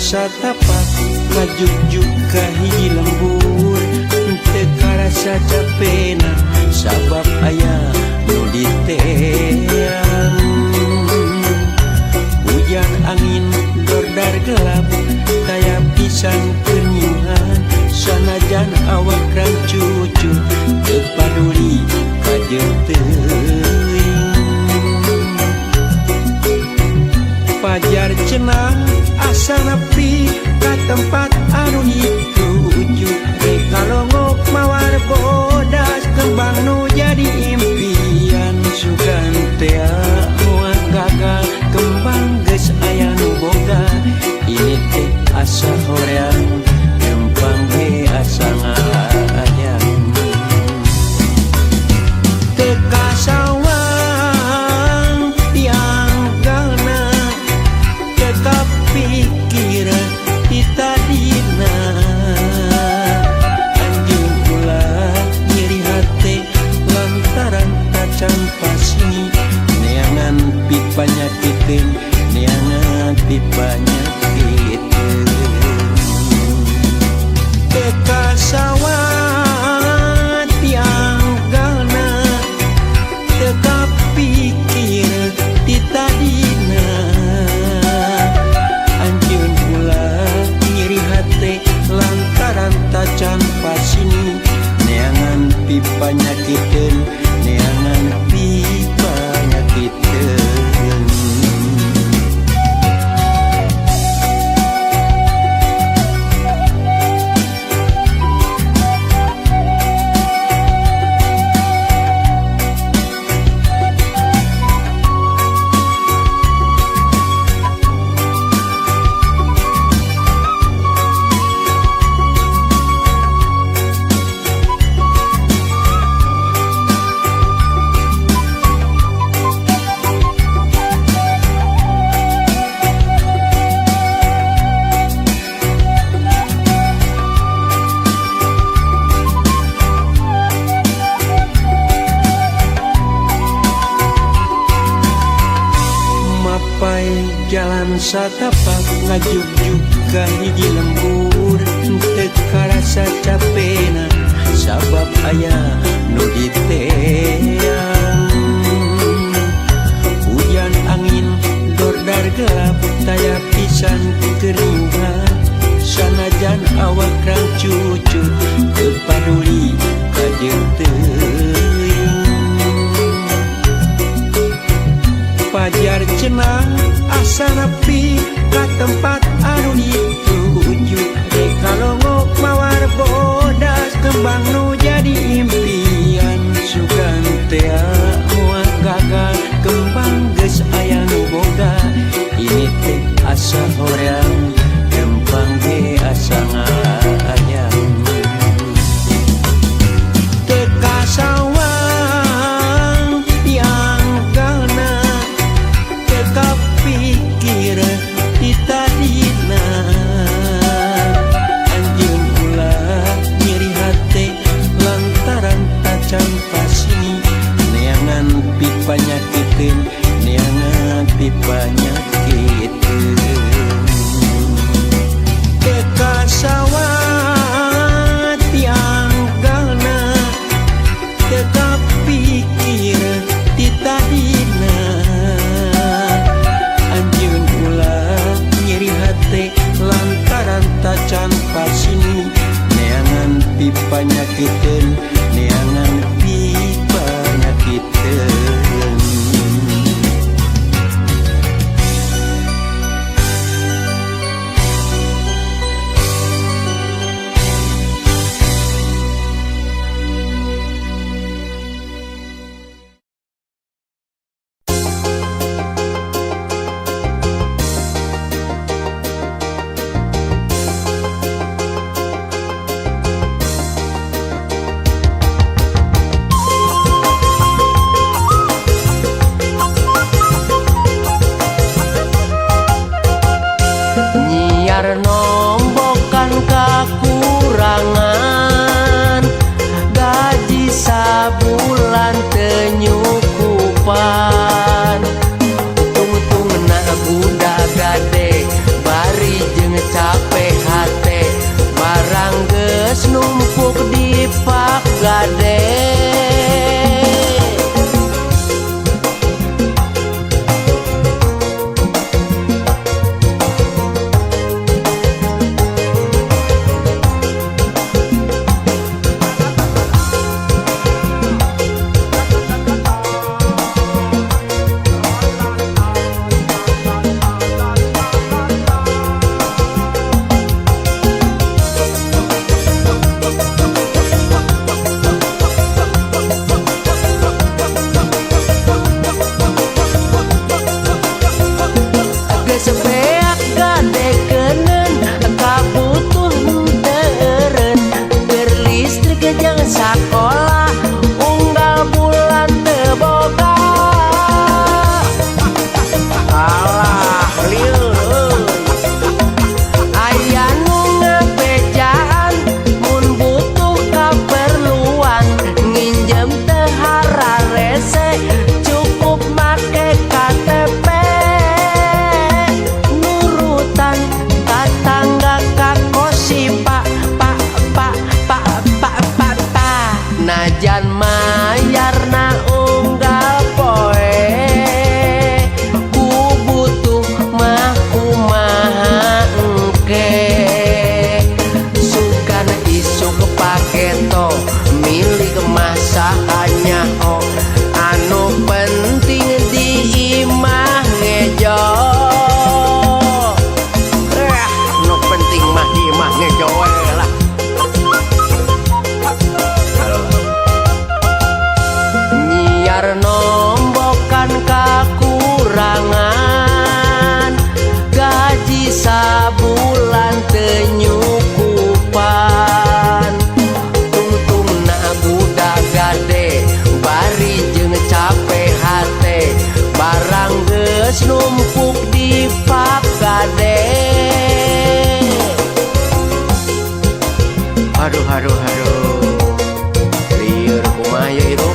Satapak ngajugjug ka hiji lembur, teu karasa capena sabab aya nu diteang. Hujan angin dordar gelap taya pisan keur nyuhan, sanajan awak rangcucu teu paduli kajeun teuing. Pajar cenah asa nepi ka tempat anu dituju, rek ngalongok mawar bodas kembang nu jadi impian. Sugan tea moal gagal kembang geus aya nu boga, ini teh asa hoream lempang ge asa ngahayang. Teu kasawang tianggalna, teu kapikir ti tadina. Anjeun ulah nyeri hate lantaran tacan pasini, neangan pipanyakiteun, neangan pipanyakiteun. Teu kasawang tianggalna, teu kapikir ti tadina. Anjeun ulah nyeri hate lantaran tacan pasini, neangan pipanyakiteun, neangan pipanyakiteun. Mapai jalan satapak ngajugjug ka hiji lembur, teu karasa capena sabab aya nu diteang. Hujan angin dordar gelap taya pisan keriuhan, sanajan awak rangcucu teu paduli kajeun teuing. Pajar cenah asa nepi ka tempat anu dituju, rek ngalongok mawar bodas kembang nu jadi impian. Sugan tea moal gagal kembang geus aya nu boga, ini teh asa hoream lempang ge asa ngahayang. Teu kasawang tianggalna, teu kapikir ti tadina. Anjeun ulah nyeri hate lantaran tacan pasini, neangan pipanyakiteun, neangan pipanyakiteun. Teu kasawang tianggalna, teu kapikir ti tadina. Anjeun ulah nyeri hate lantaran tacan pasini, neangan pipanyakiteun, neangan pipanyakiteun. Aduh, aduh, aduh. Lieur kumaha ya, Irung?